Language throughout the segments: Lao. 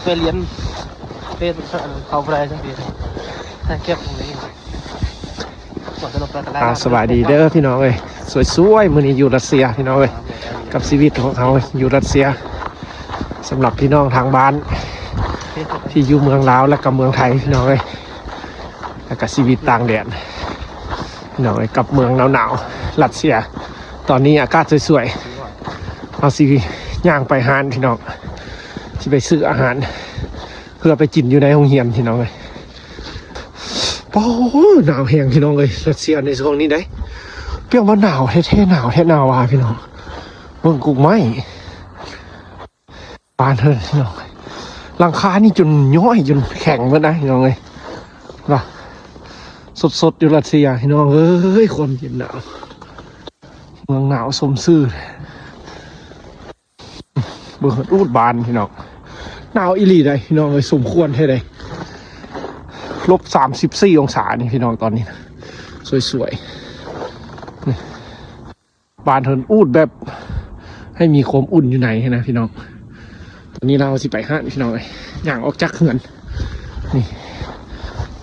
ໄປລຽນເຟສເຂົາບໍ່ໄດ້ຊັ້ນເດ ຖ້າເກັບຕົງນີ້ ອ່າ ສະບາຍດີເດີພີ່ນ້ອງເອີຍ ສວຍໆ ມື້ນີ້ຢູ່ຣັດເຊຍພີ່ນ້ອງເອີຍ ກັບຊີວິດຂອງເຮົາຢູ່ຣັດເຊຍ ສຳລັບພີ່ນ້ອງທາງບ້ານທີ່ຢູ່ເມືອງລາວ ແລະກໍເມືອງໄທພີ່ນ້ອງເອີຍ ແລະກໍຊີວິດຕ່າງແດນພີ່ນ້ອງເອີຍ ກັບເມືອງໜາວໆ ຣັດເຊຍ ຕອນນີ້ອາກາດສວຍໆ ເຮົາຊິຍ່າງໄປຮ້ານພີ່ນ້ອງ ຊິໄປຊື້ອາຫານ ເພື່ອໄປກິນຢູ່ໃນໂຮງຮຽນພີ່ນ້ອງເອີຍ ໂອ້ ໜາວແຮງພີ່ນ້ອງເອີຍ ຣັດເຊຍໃນຊ່ວງນີ້ໄດ໋ ປຽກວ່າໜາວແທ້ໆ ໜາວແທ້ໜາວວ່າພີ່ນ້ອງ ເບິ່ງກົກໄມ້ ບ້ານເພິ່ນພີ່ນ້ອງ ຫຼັງຄານີ້ຈົນຍ້ອຍຈົນແຂງເບິດນະພີ່ນ້ອງເອີຍ ວ່າສົດໆ ຢູ່ຣັດເຊຍພີ່ນ້ອງເອີຍ ຄວາມເຢັນໜາວ ເມືອງໜາວສົມຊື່. ເບິ່ງອູດບານພີ່ນ້ອງ ໜາວອີ່ຫຼີໃດ໋ພີ່ນ້ອງເອີຍ ສົມຄວນແທ້ໃດ໋ ລົບສາມສິບສີ່ອົງສານີ້ພີ່ນ້ອງ ຕອນນີ້ນະ ສວຍໆ ນີ້ ບານເພິ່ນອູດແບບໃຫ້ມີຄວາມອຸ່ນຢູ່ໃນຫັ້ນນະພີ່ນ້ອງ ຕອນນີ້ເຮົາຊິໄປຮ້ານພີ່ນ້ອງເອີຍ ຍ່າງອອກຈາກເຮືອນ ນີ້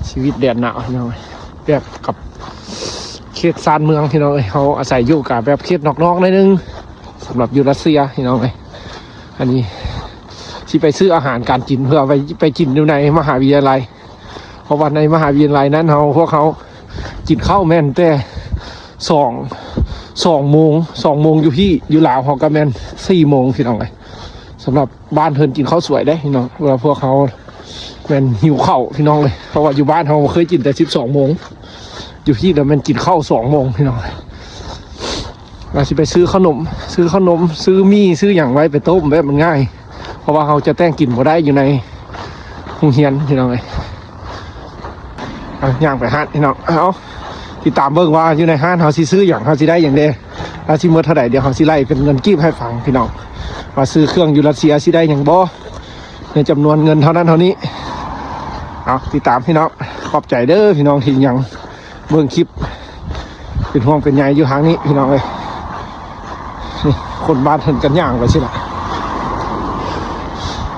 ຊີວິດແດນໜາວພີ່ນ້ອງ ແບບກັບເຂດຊານເມືອງພີ່ນ້ອງເອີຍ ເຮົາອາໄສຢູ່ກະແບບເຂດນອກໆ ໜ້ອຍໜຶ່ງ ສຳລັບຢູ່ຣັດເຊຍພີ່ນ້ອງເອີຍ ອັນນີ້ຊິໄປຊື້ອາຫານການກິນ ເພື່ອໄປ ໄປກິນຢູ່ໃນມະຫາວິທະຍາໄລ ເພາະວ່າໃນມະຫາວິທະຍາໄລນັ້ນເຮົາ ພວກເຮົາກິນເຂົ້າແມ່ນແຕ່ສອງ ສອງໂມງ ສອງໂມງຢູ່ພີ້ ຢູ່ລາວເຮົາກໍແມ່ນສີ່ໂມງພີ່ນ້ອງເອີຍ ສຳລັບ ບ້ານເພິ່ນກິນເຂົ້າສວຍເດ້ພີ່ນ້ອງ ວ່າພວກເຮົາແມ່ນຫິວເຂົ້າພີ່ນ້ອງເອີຍ ເພາະວ່າຢູ່ບ້ານເຮົາເຄີຍກິນແຕ່ສິບສອງໂມງ ຢູ່ພີ້ລະແມ່ນກິນເຂົ້າສອງໂມງພີ່ນ້ອງ ວ່າຊິໄປຊື້ເຂົ້າໜົມ ຊື້ເຂົ້າໜົມ ຊື້ໝີ່ ຊື້ຫຍັງໄວ້ໄປຕົ້ມ ແບບມັນງ່າຍ ເພາະວ່າເຮົາຈະແຕ່ງກິນບໍ່ໄດ້ຢູ່ໃນໂຮງຮຽນພີ່ນ້ອງເອີຍ ເອົາ ຍ່າງໄປຮ້ານພີ່ນ້ອງ ເອົາ ຕິດຕາມເບິ່ງວ່າຢູ່ໃນຮ້ານເຮົາຊິຊື້ຫຍັງ ເຮົາຊິໄດ້ຫຍັງແດ່ ແລ້ວຊິໝົດເທົ່າໃດ ດຽວເຮົາຊິໄລ່ເປັນເງິນກີບໃຫ້ຟັງພີ່ນ້ອງ ວ່າຊື້ເຄື່ອງຢູ່ຣັດເຊຍຊິໄດ້ຫຍັງບໍ່ ໃນຈຳນວນເງິນເທົ່ານັ້ນເທົ່ານີ້ ເອົາ ຕິດຕາມພີ່ນ້ອງ ຂອບໃຈເດີພີ່ນ້ອງທີ່ຍັງເບິ່ງຄລິບ ເປັນຫ່ວງເປັນໃຍຢູ່ທາງນີ້ພີ່ນ້ອງເອີຍ ນີ້ ຄົນບ້ານເພິ່ນກໍຍ່າງໄປຊີ້ລະ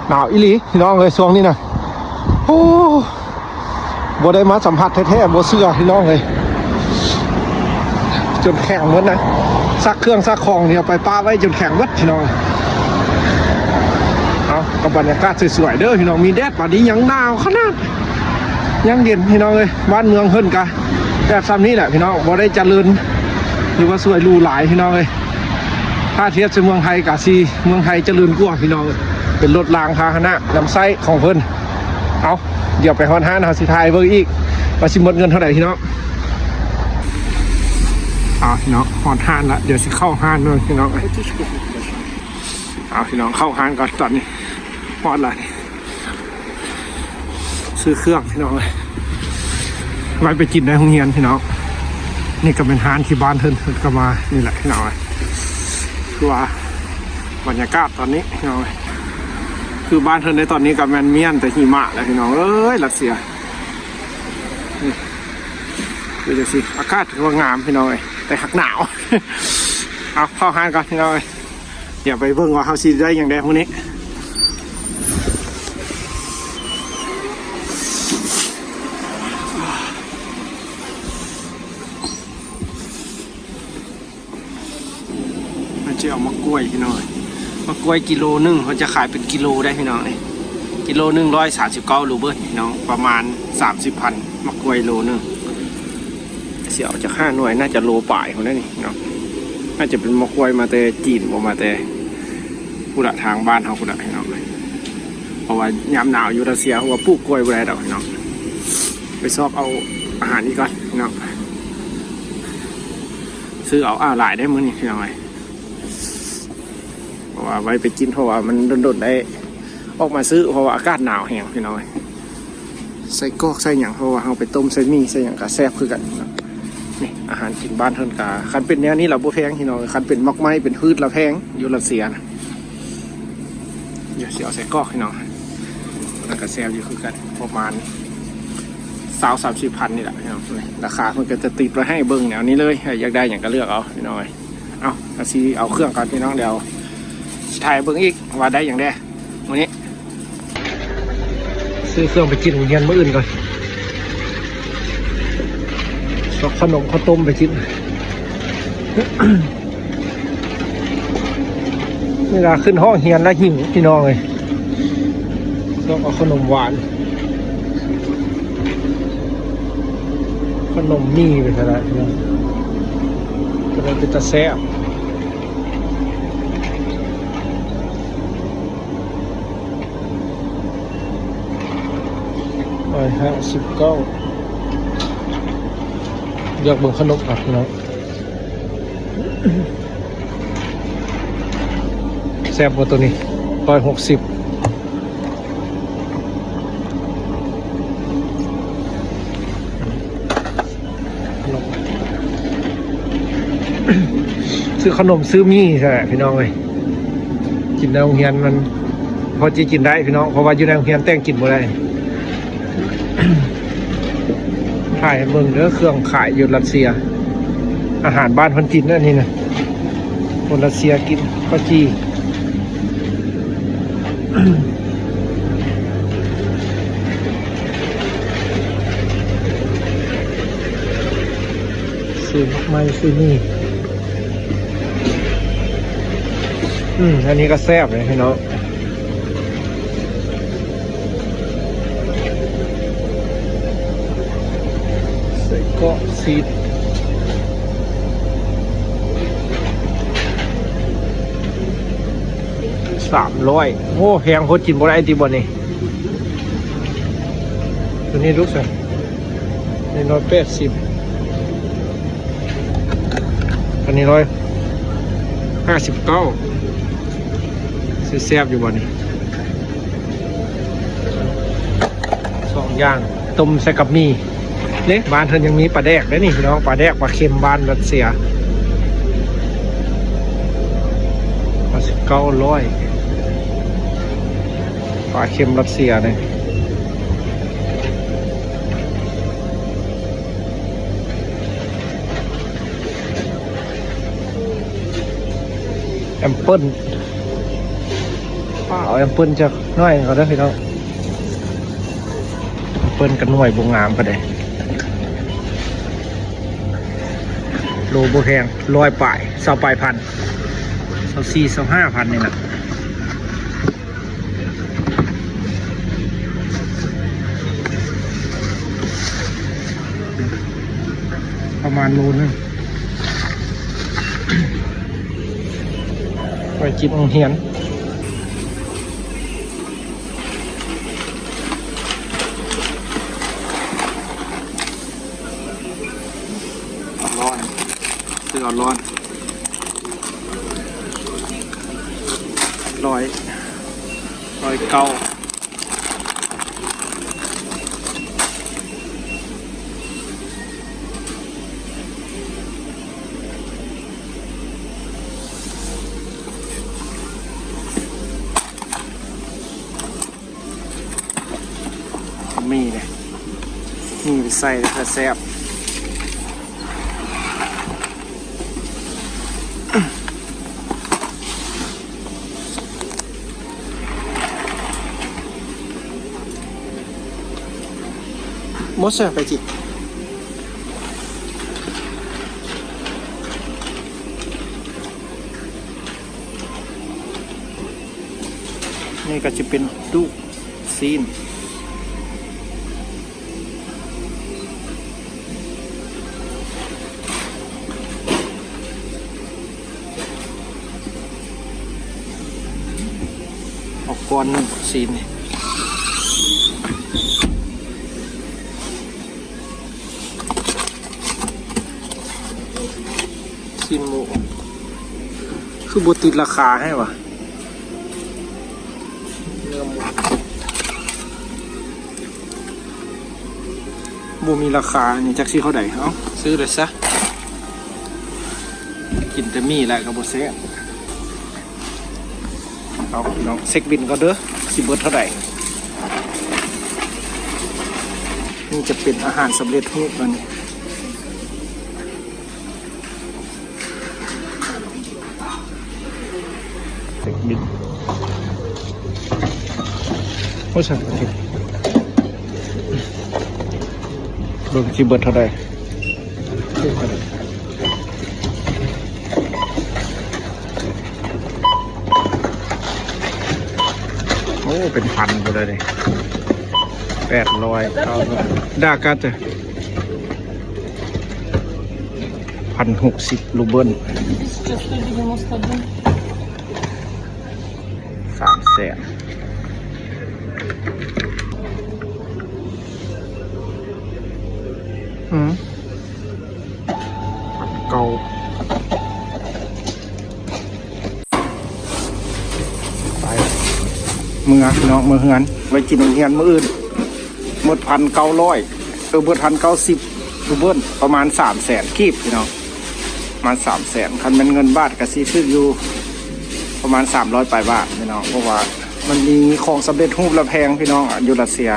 ໜາວອີ່ຫຼີພີ່ນ້ອງເອີຍ ຊ່ວງນີ້ນະ ໂອ້ ບໍ່ໄດ້ມາສຳຜັດແທ້ໆ ບໍ່ເຊື່ອພີ່ນ້ອງເອີຍ ຈົນແຂງໝົດນະ ຊັກເຄື່ອງຊັກຂອງນີ້ເອົາໄປປະໄວ້ຈົນແຂງໝົດພີ່ນ້ອງ ເອົາ ກໍບັນຍາກາດສວຍໆ ເດີພີ່ນ້ອງ ມີແດດປານນີ້ຍັງໜາວຂະໜາດ ຍັງເຢັນພີ່ນ້ອງເອີຍ ບ້ານເມືອງເພິ່ນກະແບບຊ່ຳນີ້ແຫຼະພີ່ນ້ອງ ບໍ່ໄດ້ຈະເລີນ ຫຼືວ່າສວຍຫຼູຫຼາຍພີ່ນ້ອງເອີຍ ຖ້າທຽບໃສ່ເມືອງໄທກະຊິ ເມືອງໄທຈະເລີນກວ່າພີ່ນ້ອງ ເປັນລົດລາງພາຫະນະນຳໃຊ້ຂອງເພິ່ນ ເອົາ ດຽວໄປຮອດຮ້ານເຮົາຊິຖ່າຍເບິ່ງອີກ ວ່າຊິໝົດເງິນເທົ່າໃດພີ່ນ້ອງ ເອົາພີ່ນ້ອງ ຮອດຮ້ານລະ ດຽວຊິເຂົ້າຮ້ານເບິ່ງພີ່ນ້ອງ ເອົາພີ່ນ້ອງ ເຂົ້າຮ້ານກ່ອນ ຕອນນີ້ຮອດລະ ຊື້ເຄື່ອງພີ່ນ້ອງເອີຍ ໄວ້ໄປກິນໃນໂຮງຮຽນພີ່ນ້ອງ ນີ້ກໍແມ່ນຮ້ານທີ່ບ້ານເພິ່ນ ເພິ່ນກໍມານີ້ແຫຼະພີ່ນ້ອງເອີຍ ຄືວ່າບັນຍາກາດຕອນນີ້ພີ່ນ້ອງເອີຍ ຄືບ້ານເພິ່ນໃນຕອນນີ້ກໍແມ່ນມ້ຽນແຕ່ຫິມະແລ້ວພີ່ນ້ອງເອີຍ ຣັດເຊຍ ນີ້ ເປັນຈັ່ງຊີ້ ອາກາດຖືວ່າງາມພີ່ນ້ອງເອີຍ ແຕ່ຫາກໜາວ ເອົາ ເຂົ້າຮ້ານກ່ອນພີ່ນ້ອງເອີຍ ດຽວໄປເບິ່ງວ່າເຮົາຊິໄດ້ຫຍັງແດ່ມື້ນີ້ ເຮົາຈະເອົາໝາກກ້ວຍພີ່ນ້ອງ ໝາກກ້ວຍກິໂລໜຶ່ງ ເຂົາຈະຂາຍເປັນກິໂລໄດ໋ພີ່ນ້ອງ ກິໂລໜຶ່ງຮ້ອຍສາມສິບເກົ້າຣູເບິດພີ່ນ້ອງ ປະມານສາມສິບພັນ ໝາກກ້ວຍໂລໜຶ່ງ ຊິເອົາຈັກຫ້າໜ່ວຍ ໜ້າຈະໂລປາຍພຸ້ນແຫຼະນີ້ເນາະ ໜ້າຈະເປັນໝາກກ້ວຍມາແຕ່ຈີນ ບໍ່ມາແຕ່ພຸ້ນລະ ທາງບ້ານເຮົາພຸ້ນລະພີ່ນ້ອງ ເພາະວ່າຍາມໜາວຢູ່ຣັດເຊຍ ເຂົາວ່າປູກກ້ວຍບໍ່ໄດ້ດອກພີ່ນ້ອງ ໄປຊອກເອົາອາຫານອີກກ່ອນພີ່ນ້ອງ ຊື້ເອົາ ອ້າວ ຫຼາຍເດ້ມື້ນີ້ພີ່ນ້ອງເອີຍ ເພາະວ່າໄວ້ໄປກິນ ເພາະວ່າມັນດົນໆ ໄດ້ອອກມາຊື້ ເພາະວ່າອາກາດໜາວແຮງພີ່ນ້ອງເອີຍ ໃສ່ກອກໃສ່ຫຍັງ ເພາະວ່າເຮົາໄປຕົ້ມໃສ່ໝີ່ໃສ່ຫຍັງກໍແຊບຄືກັນເນາະ ນີ້ອາຫານກິນບ້ານເພິ່ນກໍ ຄັນເປັນແນວນີ້ລະບໍ່ແພງພີ່ນ້ອງ ຄັນເປັນໝາກໄມ້ເປັນພືດລະແພງ ຢູ່ຣັດເຊຍນະ ດຽວຊິເອົາໃສ່ກອກພີ່ນ້ອງ ແລ້ວກໍແຊບຢູ່ຄືກັນ ປະມານຊາວສາມສິບພັນນີ້ແຫຼະພີ່ນ້ອງ ລາຄາເພິ່ນກໍຈະຕິດໄວ້ໃຫ້ເບິ່ງແນວນີ້ເລີຍ ໃຜຢາກໄດ້ຫຍັງກໍເລືອກເອົາພີ່ນ້ອງເອີຍ ເອົາ ກໍຊິເອົາເຄື່ອງກ່ອນພີ່ນ້ອງ ດຽວຊິຖ່າຍເບິ່ງອີກວ່າໄດ້ຫຍັງແດ່ມື້ນີ້ ຊື້ເຄື່ອງໄປກິນໂຮງຮຽນມື້ອື່ນກ່ອນ. ເອົາຂະໜົມເຂົ້າຕົ້ມໄປກິນ. ເວລາຂຶ້ນຫ້ອງຮຽນແລ້ວຫິວ ພີ່ນ້ອງເອີຍ. ຕ້ອງເອົາຂະໜົມຫວານ ຂະໜົມໝີ່ໄປຊັ້ນລະ ພີ່ນ້ອງ. ຈະໄດ້ເປັນຕາແຊບ. ຮ້ອຍຫ້າສິບເກົ້າ. ຢາກເບິ່ງຂະໜົມຄັກເນາະ. ແຊບບໍ່ໂຕນີ້? ຮ້ອຍຫົກສິບ. ຊື້ຂະໜົມຊື້ໝີ່ຊັ້ນແຫຼະ ພີ່ນ້ອງເອີຍ. ກິນໃນໂຮງຮຽນມັນພໍຊິກິນໄດ້ ພີ່ນ້ອງ, ເພາະວ່າຢູ່ໃນໂຮງຮຽນແຕ່ງກິນບໍ່ໄດ້. ຖ່າຍໃຫ້ເບິ່ງເດີ ເຄື່ອງຂາຍຢູ່ຣັດເຊຍ. ອາຫານບ້ານຄົນຈີນເດີ ອັນນີ້ນະ. ຄົນຣັດເຊຍກິນເຂົ້າຈີ່. ຊື້ໝາກໄມ້ຊື້ໝີ່. ອືມ ອັນນີ້ກໍແຊບເດພີ່ນ້ອງ. ໄສ້ກອກຊີດ ສາມຮ້ອຍ. ໂອ້ ແພງໂພດ ກິນບໍ່ໄດ້ຕິບໍ່ນີ້? ໂຕນີ້ລູກຊະ ນີ້ຮ້ອຍແປດສິບ. ອັນນີ້ຮ້ອຍຫ້າສິບເກົ້າ. ຊິແຊບຢູ່ບໍ່ນີ້? ສອງຢ່າງ ຕົ້ມໃສ່ກັບໝີ່ເດ້. ບ້ານເພິ່ນຍັງມີປາແດກເດ້ນີ້ ພີ່ນ້ອງ, ປາແດກປາເຄັມບ້ານຣັດເຊຍ. ເກົ້າຮ້ອຍ ປາເຄັມຣັດເຊຍນີ້. ແອມເປິ້ນ ປ້າ ເອົາແອມເປິ້ນຈັກໜ້ອຍກ່ອນເດີພີ່ນ້ອງ. ແອມເປິ້ນກໍໜ່ວຍບໍ່ງາມປານໃດ. ໂລບໍ່ແພງ ຮ້ອຍປາຍ ຊາວປາຍພັນ ຊາວສີ່ ຊາວຫ້າພັນນີ້ນະ. ປະມານໂລໜຶ່ງ ໄວ້ກິນໂຮງຮຽນ. ເອົາຮ້ອນ ຊື້ເອົາຮ້ອນ. ຮ້ອຍ ຮ້ອຍເກົ້າ. ມີ้ເດ້ ມີ้ໄປໃສ່ແລ້ວກະແຊບ. ໝົດຊະ ໄປຈິກ. ນີ້ກໍຈະເປັນຕູ້ຊີ້ນ ເອົາກ້ອນໜຶ່ງຊີ້ນນີ້. ຊີ້ນໝູ ຄືບໍ່ຕິດລາຄາໃຫ້ຫວາ? ເນື້ອໝູ ບໍ່ມີລາຄານີ້ ຈັກຊິເທົ່າໃດ. ເອົ້າ ຊື້ເລີຍຊະ ກິນແຕ່ໝີ່ແຫຼະກໍບໍ່ແຊບ. ເອົາ ພີ່ນ້ອງ ເຊັກບິນກ່ອນເດີ ຊິເບິດເທົ່າໃດ. ນີ້ຈະເປັນອາຫານສຳເລັດຮູບແລ້ວນີ້. ເຊັກບິນ ໂອ້ ສັກເຜັດ ເບິ່ງຊິເບິດເທົ່າໃດ. ໂອ້ ເປັນພັນພຸ້ນແຫຼະນີ້. ແປດຮ້ອຍ ເກົ້າຮ້ອຍ ດາກາເຕ ພັນຫົກສິບຣູເບິນ. ສາມແສນ. ອືມ ເກົ້າ ໄປ ເມືອພີ່ນ້ອງ ເມືອເຮືອນ ໄວ້ກິນໂຮງຮຽນມື້ອື່ນ. ໝົດພັນເກົ້າຮ້ອຍ ເອີ ໝົດພັນເກົ້າສິບຣູເບິນ ປະມານສາມແສນກີບພີ່ນ້ອງ ປະມານສາມແສນ. ຄັນແມ່ນເງິນບາດກະຊິຖືກຢູ່ປະມານສາມຮ້ອຍປາຍບາດພີ່ນ້ອງ ເພາະວ່າມັນມີຂອງສຳເລັດຮູບລະແພງພີ່ນ້ອງ ຢູ່ຣັດເຊຍ.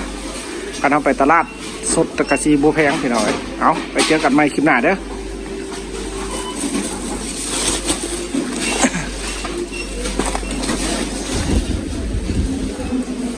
ຄັນເຮົາໄປຕະຫຼາດສົດກະຊິບໍ່ແພງພີ່ນ້ອງເອີຍ. ເອົາ ໄປເຈີກັນໃໝ່ຄລິບໜ້າເດີ້.